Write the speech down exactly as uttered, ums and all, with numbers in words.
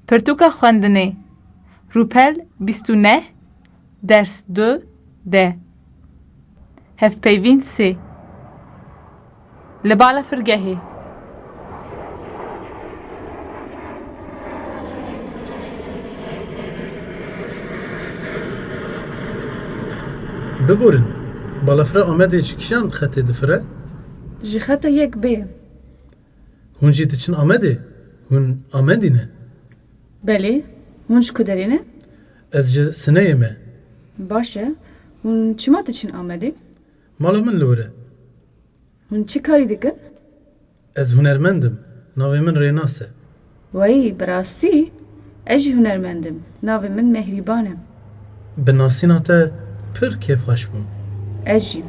Pirtûka xwendinê. Rûpel bîst û neh, ders du D. Hevpeyvîn sê. Li balafirgehê. Biborin, balafira Amedê ji kîjan xetê difire? Ji xeta yek B. Hûn jî diçin Amedê? Hûn Amedî ne? Belê. Hûn ji ku derê ne? Ez ji Sineyê me. Baş e. Hûn çima diçin Amedê? Mala min li wir e. Hûn çi karî dikin? Ez hunermend im. Navê min Rênas e. Wey, bi rastî? Ez jî hunermend im. Navê min Mehrîban e. Bi nasîna te pir kêfxweş bûm. Ez jî.